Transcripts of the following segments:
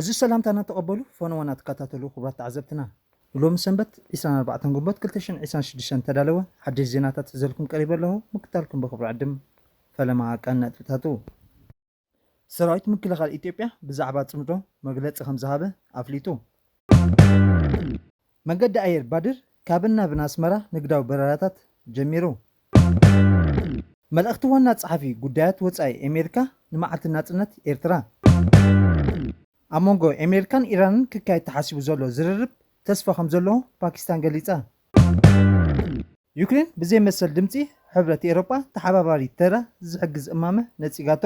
እዚ ሰላምታና ተቐበሉ። ፈነወና ትከታተሉ ክቡራት ተዓዘብትና፣ ንሎሚ ሰንበት ዕስራን ኣርባዕተን ግንቦት ክልተ ሽሕን ዕስራን ሽዱሽተን ተዳለወ ሓደሽ ዜናታት ሒዘልኩም ቀሪበ ኣለኹ። ምክታልኩም ብኽብሪ ዕድም ፈለማ ቀን ነጥብታቱ። ሰራዊት ምክልኻል ኢትዮጵያ ብዛዕባ ጽምዶ መግለጺ ከም ዝሃበ ኣፍሊጡ። መንገዲ ኣየር ባድር ካብን ናብን ኣስመራ ንግዳዊ በረራታት ጀሚሩ። መልእኽቲ ዋና ጸሓፊ ጉዳያት ወጻኢ ኣሜሪካ ንመዓልቲ ናጽነት ኤርትራ። ኣብ መንጎ ኣሜሪካን ኢራንን ክካየድ ተሓሲቡ ዘሎ ዝርርብ ተስፋ ከም ዘለዎ ፓኪስታን ገሊጻ። ዩክሬን ብዘይ መሰል ድምጺ ሕብረት ኤውሮጳ ተሓባባሪ ተራ ዝሕግዝ እማመ ነጺጋቶ።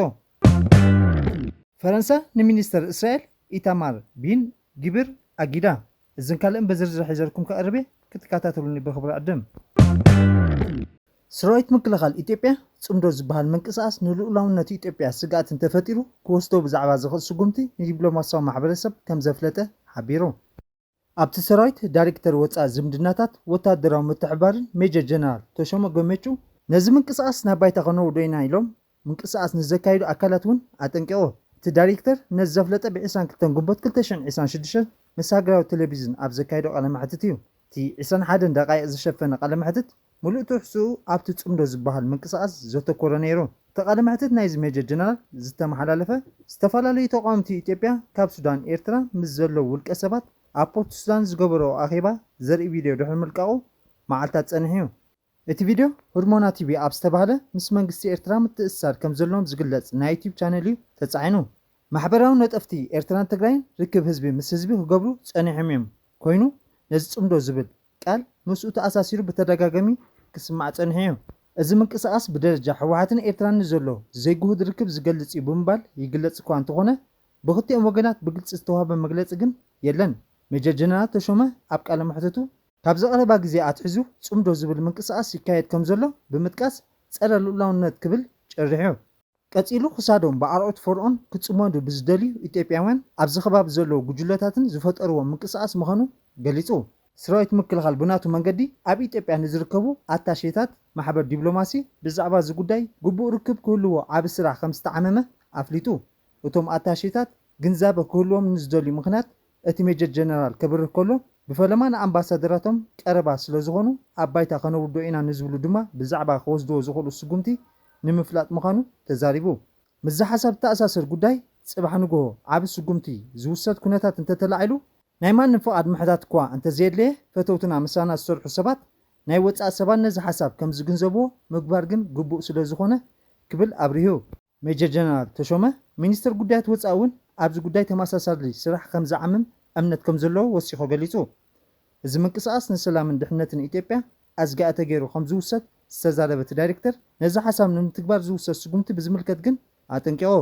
ፈረንሳ ንሚኒስተር እስራኤል ኢታማር ቢን ጊብር ኣጊዳ። እዝን ካልእን ብዝርዝር ሒዘልኩም ከቕርብ እየ፣ ክትከታተሉኒ ብኽብሪ ዕድም። ሰራዊት ምክልኻል ኢትዮጵያ ጽምዶ ዝበሃል ምንቅስቓስ ንልኡላውነት ኢትዮጵያ ስግኣት እንተፈጢሩ ክወስዶ ብዛዕባ ዝኽእል ስጉምቲ ንዲፕሎማሲያዊ ማሕበረሰብ ከም ዘፍለጠ ሓቢሩ። ኣብቲ ሰራዊት ዳይሬክተር ወጻኢ ዝምድናታት ወታደራዊ ምትሕባርን ሜጀር ጀነራል ተሾመ ገመቹ ነዚ ምንቅስቓስ ናብ ባይታ ከነውርዶ ኢና ኢሎም ምንቅስቓስ ንዘካይዱ ኣካላት እውን ኣጠንቂቑ። እቲ ዳይሬክተር ነዚ ዘፍለጠ ብ ዕስራን ክልተን ግንቦት ክልተ ሽሕን ዕስራን ሽዱሽተን ምስ ሃገራዊ ቴሌቪዥን ኣብ ዘካየዶ ቃለ መሕትት እዩ። እቲ ዕስራን ሓደን ደቃይቕ ዝሸፈነ ቃለ መሕትት ምሉእ ትሕዝትኡ ኣብቲ ጽምዶ ዝበሃል ምንቅስቓስ ዘተኮረ ነይሩ። እቲ ቃለ መሕትት ናይዚ ሜጀር ጀነራል ዝተመሓላለፈ ዝተፈላለዩ ተቃወምቲ ኢትዮጵያ ካብ ሱዳን ኤርትራ ምስ ዘለዉ ውልቀ ሰባት ኣብ ፖርት ሱዳን ዝገበርኦ ኣኼባ ዘርኢ ቪድዮ ድሕሪ ምልቃቑ መዓልታት ጸኒሑ እዩ። እቲ ቪድዮ ህድሞና ቲቪ ኣብ ዝተባህለ ምስ መንግስቲ ኤርትራ ምትእስሳር ከም ዘለዎም ዝግለጽ ናይ ዩቲዩብ ቻነል እዩ ተጻዒኑ። ማሕበራዊ ነጠፍቲ ኤርትራን ትግራይን ርክብ ህዝቢ ምስ ህዝቢ ክገብሩ ጸኒሖም እዮም ኮይኑ ነዚ ጽምዶ ዝብል ቃል ምስኡ ተኣሳሲሩ ብተደጋጋሚ ክስማዕ ጸኒሑ እዩ። እዚ ምንቅስቓስ ብደረጃ ህወሓትን ኤርትራን ንዘሎ ዘይግሁድ ርክብ ዝገልጽ እዩ ብምባል ይግለጽ እኳ እንተኾነ ብክልቲኦም ወገናት ብግልጺ ዝተዋህበ መግለጺ ግን የለን። ሜጀር ጀነራል ተሾመ ኣብ ቃለ መሕትቱ ካብዚ ቀረባ ግዜ ኣትሒዙ ጽምዶ ዝብል ምንቅስቓስ ይካየድ ከም ዘሎ ብምጥቃስ ጸረ ልኡላውነት ክብል ጨሪሑ። ቀጺሉ ክሳዶም ብኣርዑት ፈርዖን ክጽመዱ ብዝደልዩ ኢትዮጵያውያን ኣብዚ ከባቢ ዘለዉ ጉጅለታትን ዝፈጠርዎ ምንቅስቓስ ምዃኑ ገሊጹ። ሰራዊት ምክልኻል ብናቱ መንገዲ ኣብ ኢትዮጵያ ንዝርከቡ ኣታሼታት ማሕበር ዲፕሎማሲ ብዛዕባ እዚ ጉዳይ ግቡእ ርክብ ክህልዎ ዓቢ ስራሕ ከም ዝተዓመመ ኣፍሊጡ። እቶም ኣታሼታት ግንዛበ ክህልዎም ንዝደልዩ ምኽንያት እቲ ሜጀር ጀነራል ከብርህ ከሎ ብፈለማ ንኣምባሳደራቶም ቀረባ ስለ ዝኾኑ ኣብ ባይታ ከነውርዶ ኢና ንዝብሉ ድማ ብዛዕባ ክወስድዎ ዝኽእሉ ስጉምቲ ንምፍላጥ ምዃኑ ተዛሪቡ። ምስዚ ሓሳብ ዝተኣሳሰር ጉዳይ ጽባሕ ንግሆ ዓቢ ስጉምቲ ዝውሰድ ኩነታት እንተተላዒሉ ናይ ማንም ፍቓድ ምሕታት እኳ እንተዘየድለየ ፈተውትና ምሳና ዝሰርሑ ሰባት ናይ ወጻኢ ሰባት ነዚ ሓሳብ ከም ዝግንዘብዎ ምግባር ግን ግቡእ ስለ ዝኾነ ክብል ኣብሪሁ። ሜጀር ጀነራል ተሾመ ሚኒስትር ጉዳያት ወጻኢ እውን ኣብዚ ጉዳይ ተመሳሳሊ ስራሕ ከም ዝዓምም እምነት ከም ዘለዎ ወሲኾ ገሊጹ። እዚ ምንቅስቓስ ንሰላምን ድሕነትን ኢትዮጵያ ኣዝጋኢ ተገይሩ ከም ዝውሰድ ዝተዛረበ እቲ ዳይሬክተር ነዚ ሓሳብ ንምትግባር ዝውሰድ ስጉምቲ ብዝምልከት ግን ኣጠንቂቑ።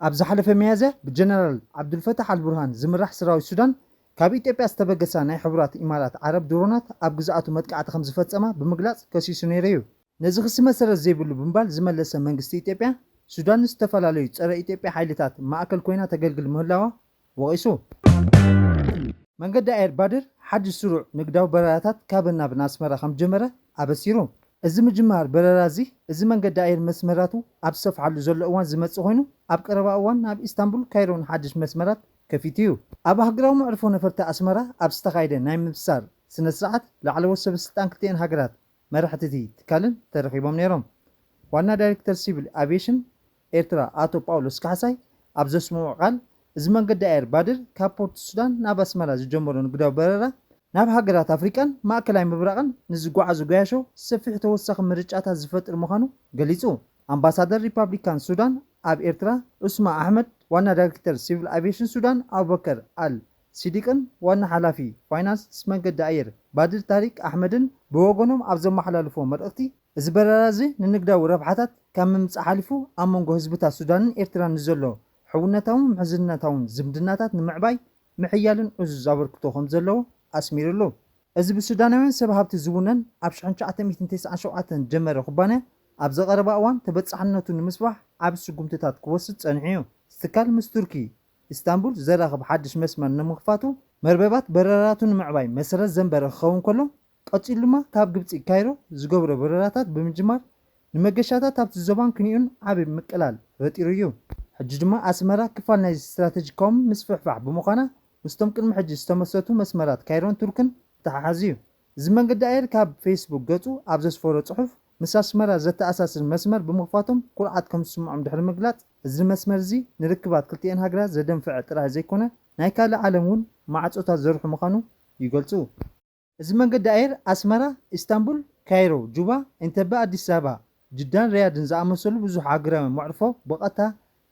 ኣብ ዝሓለፈ ሚያዝያ ብጀነራል ዓብዱልፈታሕ ኣልቡርሃን ዝምራሕ ሰራዊት ሱዳን ካብ ኢትዮጵያ ዝተበገሳ ናይ ሕቡራት ኢማራት ዓረብ ድሮናት ኣብ ግዝኣቱ መጥቃዕቲ ከም ዝፈጸማ ብምግላጽ ከሲሱ ነይሩ እዩ። ነዚ ክሲ መሰረት ዘይብሉ ብምባል ዝመለሰ መንግስቲ ኢትዮጵያ ሱዳን ንዝተፈላለዩ ጸረ ኢትዮጵያ ሓይልታት ማእከል ኮይና ተገልግል ምህላዋ ወቒሱ። መንገዲ ኣየር ባድር ሓድሽ ስሩዕ ንግዳዊ በረራታት ካብን ናብን ኣስመራ ከም ጀመረ ኣበሲሩ። እዚ ምጅማር በረራ እዚ እዚ መንገዲ ኣየር መስመራቱ ኣብ ዝሰፍሓሉ ዘሎ እዋን ዝመጽእ ኮይኑ ኣብ ቀረባ እዋን ናብ ኢስታንቡል ካይሮን ሓድሽ መስመራት ከፊቱ እዩ። ኣብ ሃገራዊ መዕርፎ ነፈርቲ ኣስመራ ኣብ ዝተኻየደ ናይ ምብሳር ስነ ስርዓት ላዕለዎት ሰበ ስልጣን ክልቲኤን ሃገራት መራሕቲ እቲ ትካልን ተረኺቦም ነይሮም። ዋና ዳይሬክተር ሲቪል ኣቪዬሽን ኤርትራ ኣቶ ጳውሎስ ካሕሳይ ኣብ ዘስምዖ ቃል እዚ መንገዲ ኣየር ባድር ካብ ፖርት ሱዳን ናብ ኣስመራ ዝጀመሮ ንግዳዊ በረራ ናብ ሃገራት ኣፍሪቃን ማእከላይ ምብራቕን ንዝጓዓዙ ገያሾ ሰፊሕ ተወሳኺ ምርጫታት ዝፈጥር ምዃኑ ገሊጹ። ኣምባሳደር ሪፓብሊካን ሱዳን ኣብ ኤርትራ ዑስማ ኣሕመድ፣ ዋና ዳይሬክተር ሲቪል ኣቪዬሽን ሱዳን ኣቡበከር ኣል ሲዲቅን ዋና ሓላፊ ፋይናንስ መንገዲ ኣየር ባድር ታሪክ ኣሕመድን ብወገኖም ኣብ ዘመሓላልፎ መልእኽቲ እዚ በረራ እዚ ንንግዳዊ ረብሓታት ካብ ምምጻእ ሓሊፉ ኣብ መንጎ ህዝብታት ሱዳንን ኤርትራን ንዘሎ ሕውነታውን ምሕዝነታውን ዝምድናታት ንምዕባይ ምሕያልን ዕዙዝ ኣበርክቶ ከም ዘለዎ ኣስሚሩሉ። እዚ ብሱዳናውያን ሰብ ሃብቲ ዝውነን ኣብ ሽሕን ትሽዓተ ሚእትን ተስዓን ሸውዓተን ዝጀመረ ኩባንያ ኣብዚ ቀረባ እዋን ተበጻሕነቱ ንምስፋሕ ዓቢ ስጉምትታት ክወስድ ጸኒሑ እዩ። እዚ ትካል ምስ ቱርኪ ኢስታንቡል ዘራኽብ ሓድሽ መስመር ንምኽፋቱ መርበባት በረራቱ ንምዕባይ መሰረት ዘንበረ ክኸውን ከሎ ቀጺሉ ድማ ካብ ግብጺ ካይሮ ዝገብሮ በረራታት ብምጅማር ንመገሻታት ኣብቲ ዞባን ክንዩን ዓቢ ምቅላል ፈጢሩ እዩ። ሕጂ ድማ ኣስመራ ክፋል ናይዚ ስትራተጂካዊ ምስፍሕፋሕ ብምዃና፣ ምስቶም ቅድሚ ሕጂ ዝተመስረቱ መስመራት ካይሮን ቱርክን ዝተሓሓዝ እዩ። እዚ መንገዲ ኣየር ካብ ፌስቡክ ገጹ ኣብ ዘስፈሮ ጽሑፍ፣ ምስ ኣስመራ ዘተኣሳስር መስመር ብምኽፋቶም ኩርዓት ከም ዝስምዖም ድሕሪ ምግላጽ፣ እዚ መስመር እዚ ንርክባት ክልቲኤን ሃገራት ዘደንፍዐ ጥራይ ዘይኮነ፣ ናይ ካልእ ዓለም እውን ማዕጾታት ዘርሑ ምዃኑ ይገልጹ። እዚ መንገዲ ኣየር ኣስመራ፣ ኢስታንቡል፣ ካይሮ፣ ጁባ፣ ኤንተበ፣ ኣዲስ ኣበባ፣ ጅዳን ሪያድን ዝኣመሰሉ ብዙሕ ሃገራውያን መዕርፎ ብቐጥታ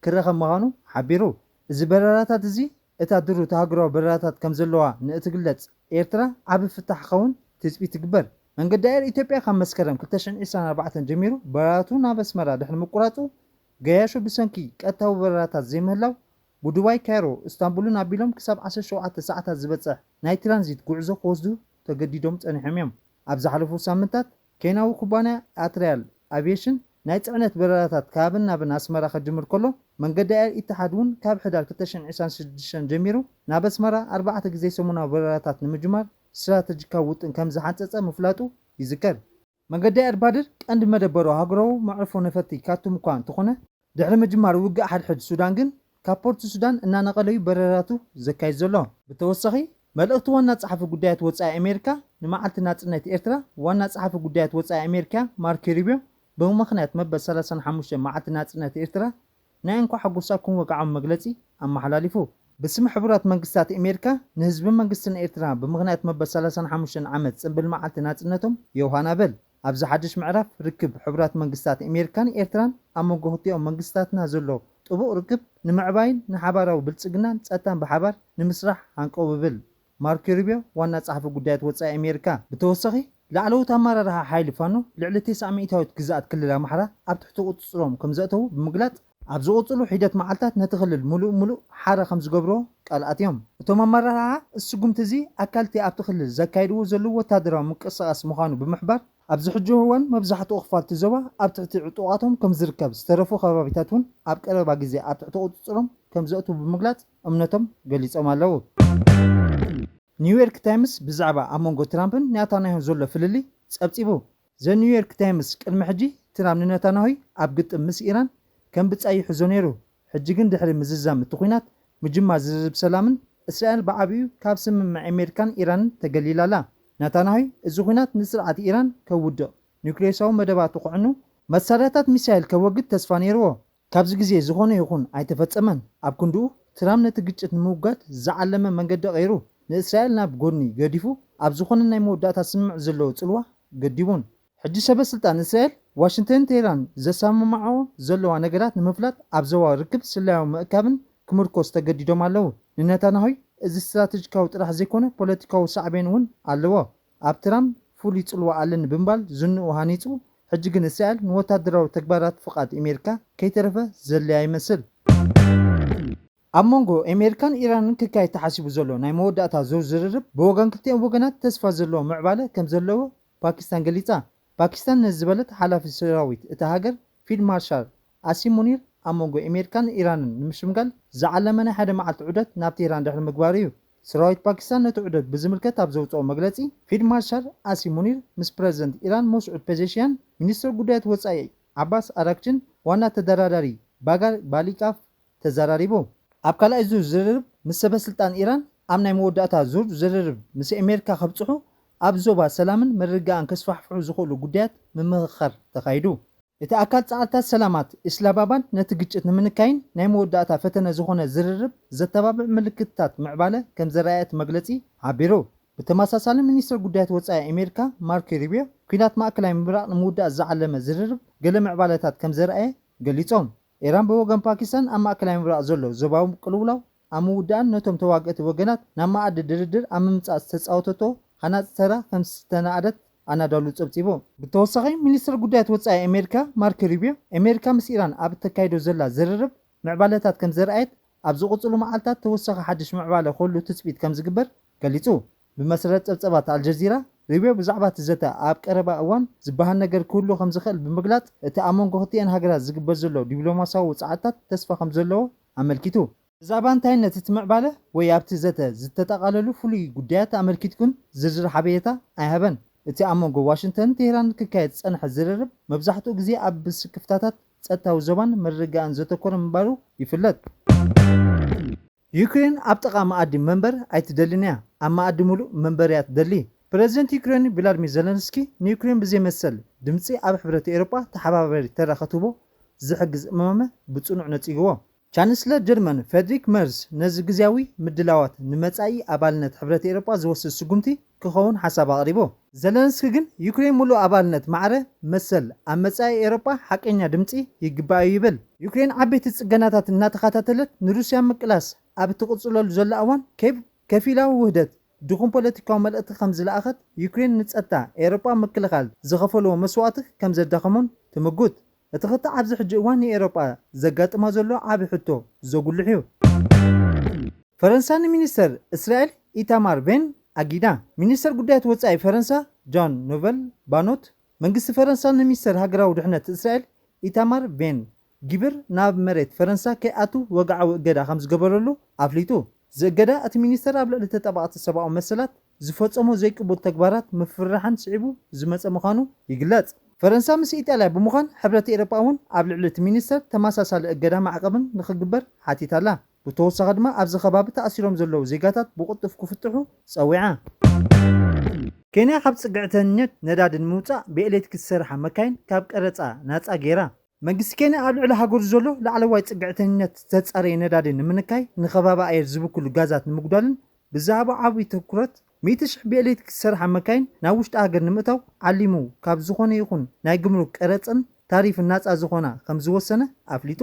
ክረኸብ ምዃኑ ሓቢሩ። እዚ በረራታት እዚ እታ ድሩት ሃገራዊ በረራታት ከም ዘለዋ ንእትግለጽ ኤርትራ ዓቢ ፍታሕ ክኸውን ትጽቢት ትግበር። መንገዲ ኣየር ኢትዮጵያ ካብ መስከረም ክልተ ሽሕን ዕስራን ኣርባዕተን ጀሚሩ በረራቱ ናብ ኣስመራ ድሕሪ ምቁራጹ፣ ገያሾ ብሰንኪ ቀጥታዊ በረራታት ዘይምህላው ብዱባይ ካይሮ፣ እስታንቡልን ኣቢሎም ክሳብ ዓሰርተ ሸውዓተ ሰዓታት ዝበጽሕ ናይ ትራንዚት ጉዕዞ ክወስዱ ተገዲዶም ጸኒሖም እዮም። ኣብ ዝሓለፉ ሳምንታት ኬንያዊ ኩባንያ ኣትሪያል ኣቪየሽን ናይ ጽዕነት በረራታት ካብን ናብን ኣስመራ ከጅምር ከሎ፣ መንገዲ ኣየር ኢትሓድ እውን ካብ ሕዳር ክልተ ሽሕን ዕስራን ሽዱሽተን ጀሚሩ ናብ ኣስመራ ኣርባዕተ ግዜ ሰሙናዊ በረራታት ንምጅማር ስትራተጂካዊ ውጥን ከም ዝሓንጸጸ ምፍላጡ ይዝከር። መንገዲ ኣየር ባድር ቀንዲ መደበሩ ሃገራዊ መዕርፎ ነፈርቲ ካርቱም እኳ እንተኾነ፣ ድሕሪ ምጅማር ውግእ ሓድሕድ ሱዳን ግን ካብ ፖርት ሱዳን እናነቐለዩ በረራቱ ዘካይድ ዘሎ። ብተወሳኺ፣ መልእኽቲ ዋና ጸሓፊ ጉዳያት ወጻኢ ኣሜሪካ ንመዓልቲ ናጽነት ኤርትራ፣ ዋና ጸሓፊ ጉዳያት ወጻኢ ኣሜሪካ ማርኮ ሩቢዮ ብምኽንያት መበል ሰላሳን ሓሙሽተን መዓልቲ ናጽነት ኤርትራ ናይ እንኳዕ ሓጎሳኩም ወግዓዊ መግለጺ ኣመሓላሊፉ። ብስም ሕቡራት መንግስታት ኣሜሪካ ንህዝብን መንግስትን ኤርትራ ብምኽንያት መበል ሰላሳን ሓሙሽተን ዓመት ጽንብል መዓልቲ ናጽነቶም ዮሃና በል። ኣብዚ ሓድሽ ምዕራፍ ርክብ ሕቡራት መንግስታት ኣሜሪካን ኤርትራን ኣብ መንጎ ክልቲኦም መንግስታትና ዘሎ ጥቡቕ ርክብ ንምዕባይን ንሓባራዊ ብልጽግናን ጸጥታን ብሓባር ንምስራሕ ሃንቀው እብል። ማርኮ ሩቢዮ ዋና ጸሓፊ ጉዳያት ወጻኢ ኣሜሪካ። ብተወሳኺ፣ ላዕለዎት ኣመራርሓ ሓይሊ ፋኖ ልዕሊ ተስዓ ሚእታዊት ግዝኣት ክልል ኣምሓራ ኣብ ትሕቲ ቁጽጽሮም ከም ዘእተዉ ብምግላጽ፣ ኣብ ዝቕጽሉ ሒደት መዓልታት ነቲ ክልል ምሉእ ምሉእ ሓራ ከም ዝገብርዎ ቃል ኣትዮም። እቶም ኣመራርሓ፣ እዚ ስጉምቲ እዚ ኣካል እቲ ኣብቲ ክልል ዘካይድዎ ዘለዉ ወታደራዊ ምንቅስቓስ ምዃኑ ብምሕባር፣ ኣብዚ ሕጂ እዋን መብዛሕትኡ ክፋል እቲ ዞባ ኣብ ትሕቲ ዕጡቓቶም ከም ዝርከብ፣ ዝተረፉ ከባቢታት እውን ኣብ ቀረባ ግዜ ኣብ ትሕቲ ቁጽጽሮም ከም ዘእትዉ ብምግላጽ እምነቶም ገሊጾም ኣለዉ። ኒውዮርክ ታይምስ ብዛዕባ ኣብ መንጎ ትራምፕን ኔታንያሁን ዘሎ ፍልልይ ጸብጺቡ። ዘ ኒውዮርክ ታይምስ ቅድሚ ሕጂ ትራምፕ ንነታንያሁ ኣብ ግጥም ምስ ኢራን ከም ብጻይ ይሕዞ ነይሩ። ሕጂ ግን ድሕሪ ምዝዛም እቲ ኲናት ምጅማር ዝርርብ ሰላምን እስራኤል ብዓቢኡ ካብ ስምምዕ ኣሜሪካን ኢራንን ተገሊላ ኣላ። ናታንያሁ እዚ ኲናት ንስርዓት ኢራን ከውድቕ፣ ኒውክሌሳዊ መደባቱ ክዕኑ፣ መሳርያታት ሚሳይል ከወግድ ተስፋ ነይርዎ። ካብዚ ግዜ ዝኾነ ይኹን ኣይተፈጸመን። ኣብ ክንድኡ ትራምፕ ነቲ ግጭት ንምውጋድ ዝዓለመ መንገዲ ቀይሩ፣ ንእስራኤል ናብ ጎድኒ ገዲፉ፣ ኣብ ዝኾነ ናይ መወዳእታ ስምምዕ ዘለዎ ጽልዋ ገዲቡን። ሕጂ ሰበ ስልጣን እስራኤል ዋሽንግተንን ቴህራን ዘሰማምዓኦ ዘለዋ ነገራት ንምፍላጥ ኣብ ዞባ ርክብ ስለያዊ ምእካብን ክምርኮስ ተገዲዶም ኣለዉ። ንነታንያሁ እዚ ስትራተጂካዊ ጥራሕ ዘይኮነ ፖለቲካዊ ሳዕቤን እውን ኣለዎ። ኣብ ትራምፕ ፍሉይ ጽልዋ ኣለኒ ብምባል ዝንኡ ሃኒጹ፣ ሕጂ ግን እስራኤል ንወታደራዊ ተግባራት ፍቓድ ኣሜሪካ ከይተረፈ ዘድልያ ይመስል። ኣብ መንጎ ኣሜሪካን ኢራንን ክካየድ ተሓሲቡ ዘሎ ናይ መወዳእታ ዙር ዝርርብ ብወገን ክልቲኦም ወገናት ተስፋ ዘለዎ ምዕባለ ከም ዘለዎ ፓኪስታን ገሊጻ። ፓኪስታን ነዚ ዝበለት ሓላፊ ሰራዊት እታ ሃገር ፊልድ ማርሻል ኣሲም ሙኒር ኣብ መንጎ ኣሜሪካን ኢራንን ንምሽምጋል ዝዓለመ ናይ ሓደ መዓልቲ ዑደት ናብ ቴህራን ድሕሪ ምግባሩ እዩ። ሰራዊት ፓኪስታን ነቲ ዑደት ብዝምልከት ኣብ ዘውፅኦ መግለፂ፣ ፊልድ ማርሻል ኣሲም ሙኒር ምስ ፕረዚደንት ኢራን መስዑድ ፔዜሽያን፣ ሚኒስትር ጉዳያት ወፃኢ ዓባስ ኣራክችን ዋና ተደራዳሪ ባጋር ባሊቃፍ ተዘራሪቡ። ኣብ ካልኣይ ዙር ዝርርብ ምስ ሰበ ስልጣን ኢራን ኣብ ናይ መወዳእታ ዙር ዝርርብ ምስ ኣሜሪካ ከብፅሑ ኣብ ዞባ ሰላምን ምርግጋእን ከስፋሕፍሑ ዝኽእሉ ጉዳያት ምምኽኻር ተኻይዱ። እቲ ኣካል ጻዕርታት ሰላማት ኢስላማባድ ነቲ ግጭት ንምንካይን ናይ መወዳእታ ፈተነ ዝኾነ ዝርርብ ዘተባብዕ ምልክትታት ምዕባለ ከም ዘረኣየ እቲ መግለጺ ሓቢሩ። ብተመሳሳሊ ሚኒስትር ጉዳያት ወጻኢ ኣሜሪካ ማርኮ ሩቢዮ፣ ኲናት ማእከላይ ምብራቕ ንምውዳእ ዝዓለመ ዝርርብ ገለ ምዕባለታት ከም ዘርኣየ ገሊጾም። ኢራን ብወገን ፓኪስታን ኣብ ማእከላይ ምብራቕ ዘሎ ዞባዊ ቅልውላው ኣብ ምውዳእን ነቶም ተዋገእቲ ወገናት ናብ መኣዲ ድርድር ኣብ ምምጻእ ዝተጻወተቶ ሃናጺ ተራ ከም ዝተናእደት ኣናዳሉ ጸብጺቡ። ብተወሳኺ፣ ሚኒስትር ጉዳያት ወጻኢ ኣሜሪካ ማርኮ ሩቢዮ፣ ኣሜሪካ ምስ ኢራን ኣብ እተካይዶ ዘላ ዝርርብ ምዕባለታት ከም ዘርኣየት፣ ኣብ ዝቕጽሉ መዓልታት ተወሳኺ ሓድሽ ምዕባለ ክህሉ ትጽቢት ከም ዝግበር ገሊጹ። ብመሰረት ጸብጻባት ኣልጀዚራ፣ ሩቢዮ ብዛዕባ እቲ ዘተ ኣብ ቀረባ እዋን ዝበሃል ነገር ክህሉ ከም ዝኽእል ብምግላጽ፣ እቲ ኣብ መንጎ ክልቲኤን ሃገራት ዝግበር ዘሎ ዲፕሎማስያዊ ጻዕርታት ተስፋ ከም ዘለዎ ኣመልኪቱ። ብዛዕባ እንታይነት እቲ ምዕባለ ወይ ኣብቲ ዘተ ዝተጠቓለሉ ፍሉይ ጉዳያት ኣመልኪቱ ግን ዝርዝር ሓበሬታ ኣይሃበን። እቲ ኣብ መንጎ ዋሽንግተንን ቴህራንን ክካየድ ዝጸንሐ ዝርርብ መብዛሕትኡ ግዜ ኣብ ስክፍታታት ጸጥታዊ ዞባን ምርግጋእን ዘተኮረ ምንባሩ ይፍለጥ። ዩክሬን ኣብ ጥቓ መኣዲ መንበር ኣይትደልን እያ፣ ኣብ መኣዲ ምሉእ መንበር እያ ትደሊ። ፕረዚደንት ዩክሬን ቭላድሚር ዘለንስኪ ንዩክሬን ብዘይ መሰል ድምጺ ኣብ ሕብረት ኤውሮጳ ተሓባባሪ ተራ ክትህቦ ዝሕግዝ እማመ ብጽኑዕ ነጺግዎ። ቻንስለር ጀርመን ፍሬድሪክ መርዝ ነዚ ግዝያዊ ምድላዋት ንመጻኢ ኣባልነት ሕብረት ኤውሮጳ ዝወስድ ስጉምቲ ክኸውን ሓሳብ ኣቕሪቡ። ዘለንስኪ ግን ዩክሬን ምሉእ ኣባልነት ማዕረ መሰል ኣብ መጻኢ ኤውሮጳ ሓቀኛ ድምጺ ይግባእ እዩ ይብል። ዩክሬን ዓበይቲ ጽገናታት እናተኸታተለት ንሩስያ ምቅላስ ኣብ እትቕጽለሉ ዘላ እዋን ኬቭ ከፊላዊ ውህደት ድኹም ፖለቲካዊ መልእኽቲ ከም ዝለኣኸት ዩክሬን ንጸጥታ ኤውሮጳ ምክልኻል ዝኸፈለዎ መስዋእቲ ከም ዘዳኸሞን ትምጉት። እቲ ክታዕ ኣብዚ ሕጂ እዋን ንኤውሮጳ ዘጋጥማ ዘሎ ዓቢ ሕቶ ዘጉልሕ እዩ። ፈረንሳ ንሚኒስተር እስራኤል ኢታማር ቬን ኣጊዳ። ሚኒስተር ጉዳያት ወጻኢ ፈረንሳ ጃን ኖቨል ባኖት መንግስቲ ፈረንሳ ንሚኒስተር ሃገራዊ ድሕነት እስራኤል ኢታማር ቬን ጊብር ናብ መሬት ፈረንሳ ከይኣቱ ወግዓዊ እገዳ ከም ዝገበረሉ ኣፍሊጡ። እዚ እገዳ እቲ ሚኒስተር ኣብ ልዕሊ ተጣባቕቲ ሰብኣዊ መሰላት ዝፈጸሞ ዘይቅቡል ተግባራት ምፍርራሕን ስዒቡ ዝመጸ ምዃኑ ይግለጽ። ፈረንሳ ምስ ኢጣልያ ብምዃን ሕብረት ኤውሮጳ እውን ኣብ ልዕሊ እቲ ሚኒስተር ተመሳሳሊ እገዳ ማዕቀብን ንኽግበር ሓቲታ ኣላ። ብተወሳኺ ድማ ኣብዚ ከባቢ ተኣሲሮም ዘለዉ ዜጋታት ብቕልጡፍ ክፍትሑ ጸዊዓ። ኬንያ ካብ ጽግዕተኝነት ነዳዲ ንምውጻእ ብኤሌክትሪክ ዝሰርሓ መካይን ካብ ቀረጻ ናጻ ገይራ። መንግስቲ ኬንያ ኣብ ልዕሊ ሃገሩ ዘሎ ላዕለዋይ ጽግዕተኝነት ዝተጻረየ ነዳዲ ንምንካይ ንከባቢ ኣየር ዝብክሉ ጋዛት ንምጉዳልን ብዝሃቦ ዓብዪ ትኩረት ሚእቲ ሽሕ ብኤሌክትሪክ ዝሰርሓ መካይን ናብ ውሽጢ ሃገር ንምእታው ዓሊሙ ካብ ዝኾነ ይኹን ናይ ግምሩክ ቀረጽን ታሪፍን ናጻ ዝኾና ከም ዝወሰነ ኣፍሊጡ።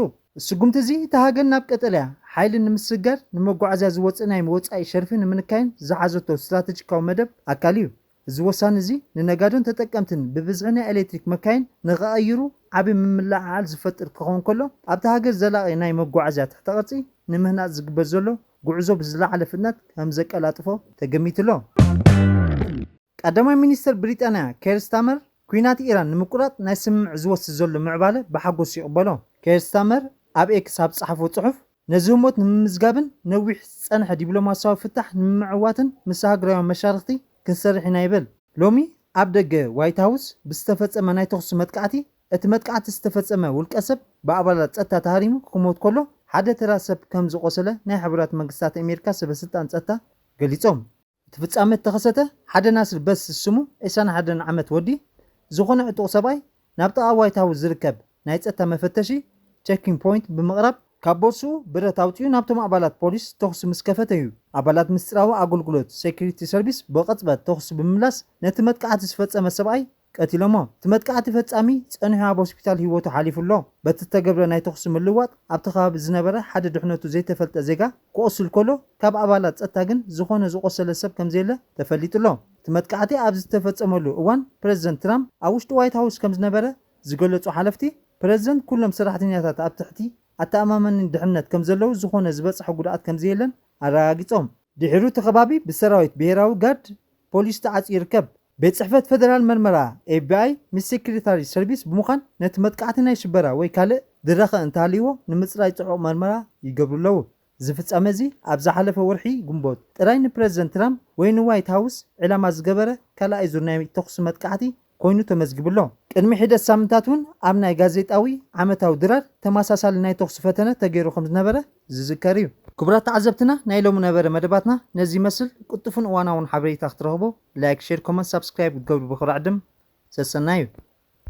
ስጉምቲ እዚ እታ ሃገር ናብ ቀጠልያ ሓይሊ ንምስግጋር ንመጓዓዝያ ዝወጽእ ናይ ወጻኢ ሸርፊ ንምንካይን ዝሓዘቶ ስትራተጂካዊ መደብ ኣካል እዩ። እዚ ወሳኒ እዚ ንነጋዶን ተጠቀምትን ብብዝሒ ናይ ኤሌክትሪክ መካይን ንኸቐይሩ ዓቢ ምምልዕዓል ዝፈጥር ክኸውን ከሎ ኣብታ ሃገር ዘላቒ ናይ መጓዓዝያ ትሕተ ቅርጺ ንምህናጽ ዝግበር ዘሎ ጉዕዞ ብዝለዓለ ፍጥነት ከም ዘቀላጥፎ ተገሚቱ ኣሎ። ቀዳማይ ሚኒስተር ብሪጣንያ ኬር ስታመር ኲናት ኢራን ንምቁራጽ ናይ ስምምዕ ዝወስድ ዘሎ ምዕባለ ብሓጎስ ይቕበሎ። ኬር ስታመር ኣብ ኤክስ ኣብ ዝጸሓፎ ጽሑፍ ነዚ ህሞት ንምምዝጋብን ነዊሕ ዝጸንሐ ዲፕሎማስያዊ ፍታሕ ንምምዕዋትን ምስ ሃገራውያን መሻርኽቲ ክንሰርሕ ኢና ይብል። ሎሚ ኣብ ደገ ዋይት ሃውስ ብዝተፈጸመ ናይ ተኹሲ መጥቃዕቲ እቲ መጥቃዕቲ ዝተፈጸመ ውልቀ ሰብ ብኣባላት ጸጥታ ተሃሪሙ ክሞት ከሎ ሓደ ተራ ሰብ ከም ዝቖሰለ ናይ ሕቡራት መንግስታት ኣሜሪካ ሰበ ስልጣን ጸጥታ ገሊጾም። እቲ ፍጻመ እተኸሰተ ሓደ ናስር በስ ስሙ ዕስራን ሓደን ዓመት ወዲ ዝኾነ ዕጡቕ ሰብኣይ ናብ ጥቓ ዋይት ሃውስ ዝርከብ ናይ ጸጥታ መፈተሺ ቸኪንግ ፖይንት ብምቕራብ ካብ ቦርስኡ ብረት ኣውጺኡ ናብቶም ኣባላት ፖሊስ ተኹሲ ምስ ከፈተ እዩ። ኣባላት ምስጢራዊ ኣገልግሎት ሴኩሪቲ ሰርቪስ ብቕጽበት ተኹሲ ብምምላስ ነቲ መጥቃዕቲ ዝፈጸመ ሰብኣይ ቀቲሎሞ። እቲ መጥቃዕቲ ፈጻሚ ጸኒሑ ኣብ ሆስፒታል ህይወቱ ሓሊፉ ኣሎ። በቲ ዝተገብረ ናይ ተኹሲ ምልውዋጥ ኣብቲ ከባቢ ዝነበረ ሓደ ድሕነቱ ዘይተፈልጠ ዜጋ ክቖስል ከሎ ካብ ኣባላት ጸጥታ ግን ዝኾነ ዝቖሰለ ሰብ ከም ዘየለ ተፈሊጡ ኣሎ። እቲ መጥቃዕቲ ኣብ ዝተፈጸመሉ እዋን ፕረዚደንት ትራምፕ ኣብ ውሽጢ ዋይት ሃውስ ከም ዝነበረ ዝገለጹ ሓለፍቲ ፕረዚደንት ኩሎም ሰራሕተኛታት ኣብ ትሕቲ ኣተኣማማኒ ድሕነት ከም ዘለዉ ዝኾነ ዝበጽሐ ጉድኣት ከም ዘየለን ኣረጋጊጾም። ድሒሩ እቲ ከባቢ ብሰራዊት ብሄራዊ ጋርድ ፖሊስ ተዓጽዩ ይርከብ። ቤት ጽሕፈት ፈደራል መርመራ ኤፍቢኣይ ምስ ሴክሬታሪ ሰርቪስ ብምዃን ነቲ መጥቃዕቲ ናይ ሽበራ ወይ ካልእ ድረኸ እንተሃልይዎ ንምጽራይ ጽዑቕ መርመራ ይገብሩ ኣለዉ። እዚ ፍጻመ እዚ ኣብ ዝሓለፈ ወርሒ ግንቦት ጥራይ ንፕረዚደንት ትራምፕ ወይ ንዋይት ሃውስ ዕላማ ዝገበረ ካልኣይ ዙር ናይ ተኹሲ መጥቃዕቲ ኮይኑ ተመዝጊቡ ኣሎ። ቅድሚ ሒደት ሳምንታት እውን ኣብ ናይ ጋዜጣዊ ዓመታዊ ድራር ተመሳሳሊ ናይ ተኹሲ ፈተነ ተገይሩ ከም ዝነበረ ዝዝከር እዩ። ክቡራት ተዓዘብትና ናይ ሎሚ ነበረ መደባትና ነዚ ይመስል። ቅልጡፍን እዋናውን ሓበሬታ ክትረኽቡ ላይክ፣ ሼር፣ ኮመንት፣ ሳብስክራይብ ክትገብሩ ብኽብሪ ዕድም ሰሰናዩ።